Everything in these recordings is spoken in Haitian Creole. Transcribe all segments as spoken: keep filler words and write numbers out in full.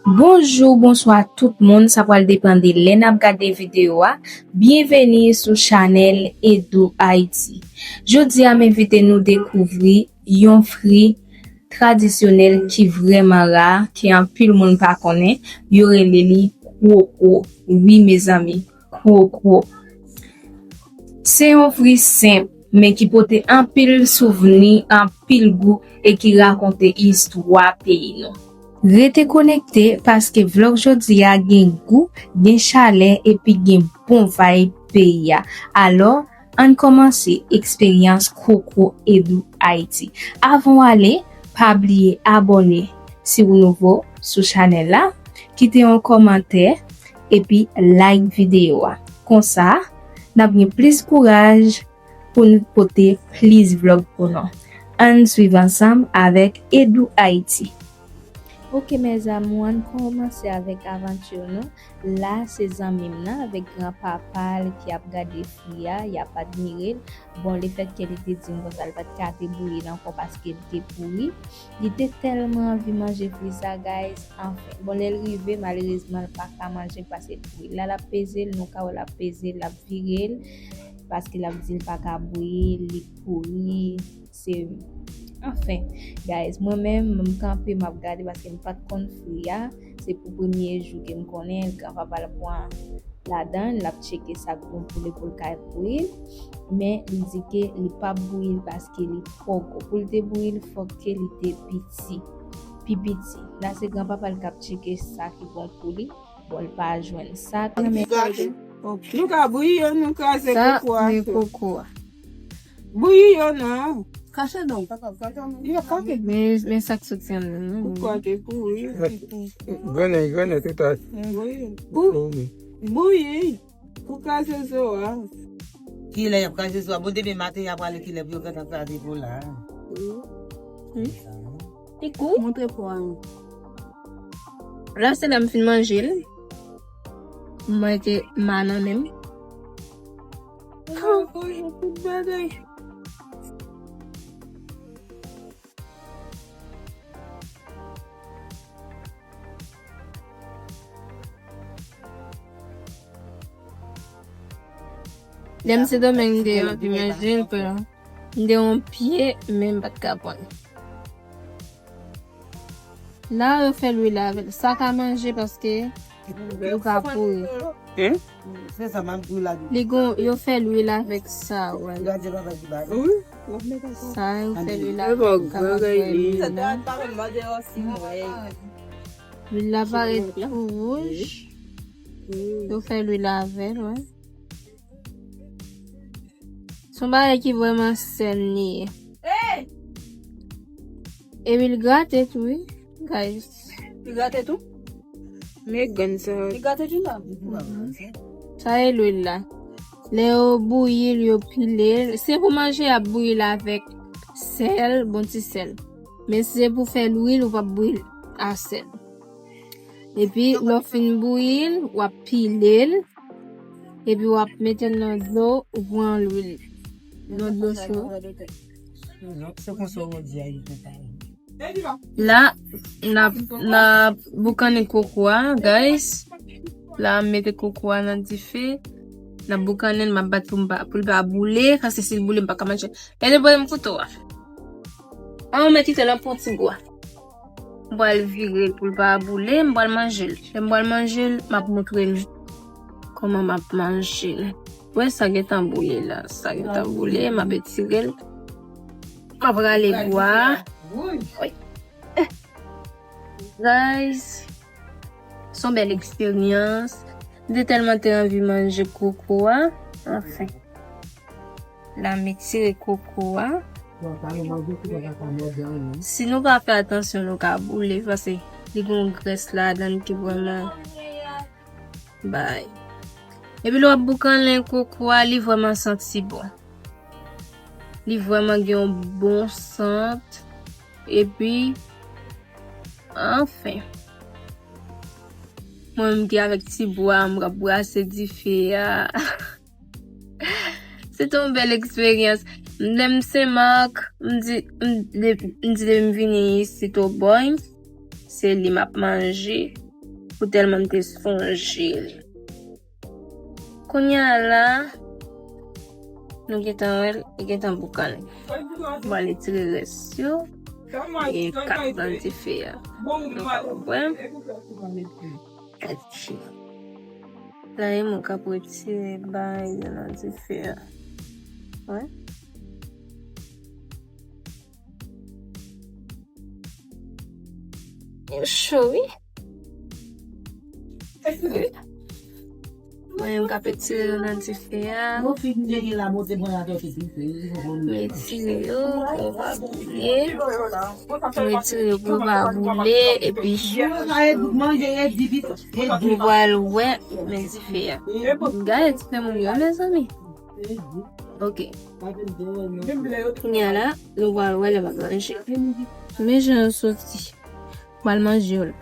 Bonjou, bonswa tout moun, sa pral depann de lè n ap gade videyo a. Byenveni sou chanèl Edou Haïti. Jodi a m envite nou dekouvri yon fri tradisyonèl ki vrèman ra, ke anpil moun pa konnen, yo rele li kwoko. Wi, mezanmi, kwoko. Se yon fri senp, men ki pote anpil souvni, anpil gou e ki rakonte istwa peyi nou. Rete konekte paske vlòg jodi a gen gou, gen chalè epi gen bon vibe peyi a. Alò, ann kòmanse eksperyans kwoko Edou Haïti. Avan w ale, pa bliye abòne si w nouvo sou chanèl la, kite yon kòmantè epi like videyo a. Konsa, n ap gen plis kouraj pou n pote plis vlòg pou nou. Ann swiv ansanm avèk Edou Haïti. Ok, mes amours, ann kòmanse avèk avanti nou. La, se zanmi m nan avèk granpapa l ki ap gade fri a, y ap admire l. Bon, lefètke li te di m konsa, li pa t ka te bouyi l ankò paske li te pouri. Li te tèlman anvi manje fri sa, guys. Anfen, bon, lè l rive, malerezman, l pa ka manje l paske l pouri. La, l ap peze l, nou ka wè l ap peze l, l ap vire l, paske l ap di l pa ka bouyi l, li pouri. Se, anfen, guys, mwen menm, m kanpe, m ap gade paske m pa t konn fri a. Se pou premye jou ke m konnen l, granpapa l pran ladan l, l ap tcheke sa k bon pou li pou l ka bouyi l. Men li di ke li p ap bouyi l paske li twò gwo. Pou l te bouyi l, fòk ke li te piti, pi piti. La, se granpapa l k ap tcheke sa ki bon pou li. Bon, l pa jwenn sa. Nan men sa. Ok. Nou ka bouyi yo, nou kraze sa, koko a men tou. Koko a. Bouyi yo non. Kache non. Yo kake. Men, men sa k soti anndan, non? Ou kake pou wi. Grennen, grennen, tout a. Bouyi. Bouyi. Pou kraze zo a. Kilè y ap kraze zo a? Bon, demen maten, y ap prale kilè pou yo gentan kraze pou la. Wi. Wi. Li gou. Montre po a nou. La, se lè m fin manje l. M wè ke m a nan men m. Tout bagay. Lè m se domen m te anvi manje l, m te yon pye, men m pa t ka pran. La, yo fè lwil avè l. Sa ka manje paske yo ka pouri. Hein? Se sa, m ap di w la. Li gon, yo fè lwil avèk sa, wè. Wi. Sa, yo fè lwil avèk sa. Lwil la parèt tou wouj. Yo fè lwil avè l, wè. Se yon bagay ki vrèman sèn li ye. Epi l grate tou, wi, guys. Li grate tou? Men grenn sa. Li grate tou la? Sa e lwil la. Lè yo bouyi l, yo pile l. Se pou manje, y ap bouyi l avèk sèl, bon ti sèl. Men si se pou fè lwil, ou p ap bouyi l a sèl. Epi, lè w fin bouyi l, w ap pile l. Epi, w ap mete l nan dlo, ou pran lwil. Nan dlo cho. Se konsa w di a, li konsa. La, n ap, n ap boukannen koko a, guys. La, m mete koko a nan dife. N ap boukannen l, m ap bat pou m pa, pou l pa boule, paske si l boule, m pa ka manje. Gade bò m kouto a. An, mwen kite l an pon ti bwa. M pral vire l pou l pa boule, m pral manje l. Lè m pral manje l, m ap montre nou kòman m ap manje l. Wè, sa gentan boule la. Sa gentan boule, m ap etire l. M ap rale bwa. Wi. Guys, se yon bèl eksperyans. M te tèlman te anvi manje koko a. Anfen. La, m etire koko a. Si nou pa fè atansyon, nou ka boule, paske li gon grès ladan l ki vrèman bay. Epi lè w ap boukannen koko a, li vrèman santi bon. Li vrèman gen yon bon sant. Epi, anfen. Mwen menm ki avèk ti bwa, m ap brase dife a. Se te yon bèl eksperyans. Lè m Senmak, m di, m, de, m di depi m vini isit Obòy, se li m ap manje. pou tèlman m te sonje l. Kounye a la, nou gentan wè l, li gentan boukannen. Bon, li tire rès yo e kat nan dife a. Nou ka wè. Gade. La e mwen k ap retire bagay yo nan dife a. Wè. Yo cho wi. Mwen menm k ap etire yo nan dife a. Mwen etire yo, yo pa boule. Mwen etire yo pou yo pa boule, epi nou pral wè nan dife a. Gade dife moun yo, mezanmi. Ok. Kounye a la, nou pral wè lè m ap manje. Men jan yo soti. M pral manje yo la.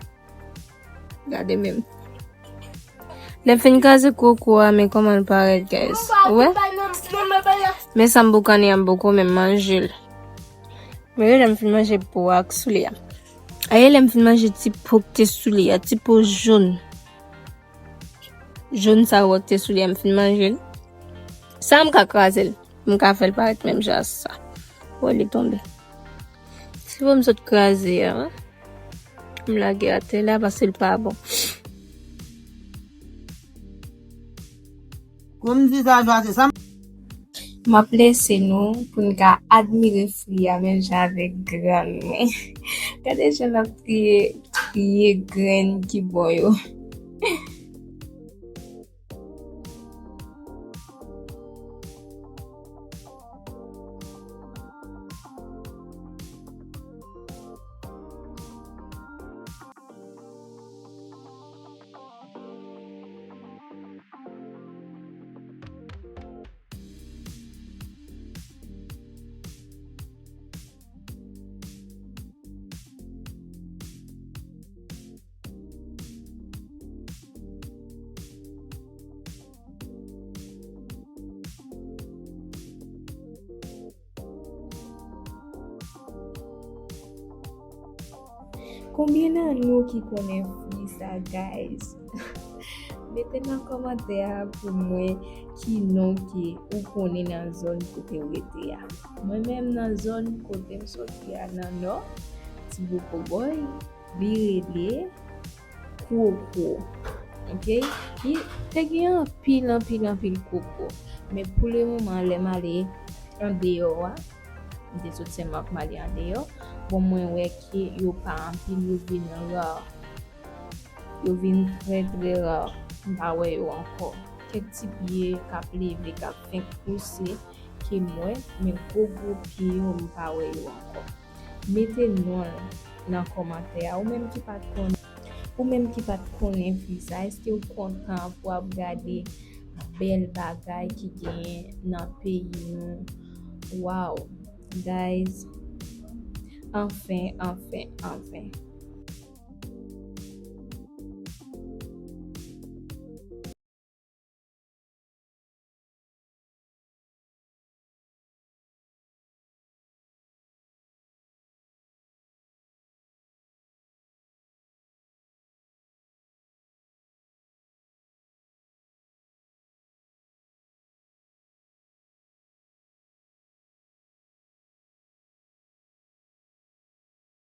Gade menm. Lè m fin kraze koko a, men kòman l parèt, guys. Ou wè? Men sa m boukannen an, m poko menm manje l. Men lè m fin manje po a ak sou li a. Aye, lè m fin manje ti po k te sou li a, ti po jòn. Jòn sa yo k te sou li a, m fin manje l. Sa m ka kraze l. M ka fè l parèt menm jan ak sa. Wè li tonbe. Si pou m sot kraze a, wi. M lage atè la paske l pa bon. Pou m di sa, jwa se sa. M ap lese nou pou n ka admire fwi a menm jan avèk grann mwen. Gade jan l ap triye, triye grenn ki bò yo. Konbyen nan nou ki konnen fwi sa, guys? Mete nan kòmantè a pou mwen ki non ke ou konnen nan zòn kote w rete a. Mwen menm nan zòn kote m soti a nan nò, Ti Bokobòy, li rele Kwokwo. Ok? Li te gen anpil, anpil, anpil kwokwo. Men pou le moman, lè m ale andeyò a, m te sot sèlman pou m ale andeyò. Bon, mwen wè ke yo pa anpil, yo vin ra. Yo vin trè, trè ra. M pa wè yo ankò. Kèk ti pye k ap leve, k ap fenk pouse, ke m wè, men gwo, gwo pye yo, m pa wè yo ankò. Mete non w nan kòmantè a. Ou menm ki pa t konnen, ou menm ki pa t konnen fwi sa, èske w kontan pou w ap gade bèl bagay ki genyen nan peyi nou? Wow, guys. Anfen, anfen, anfen.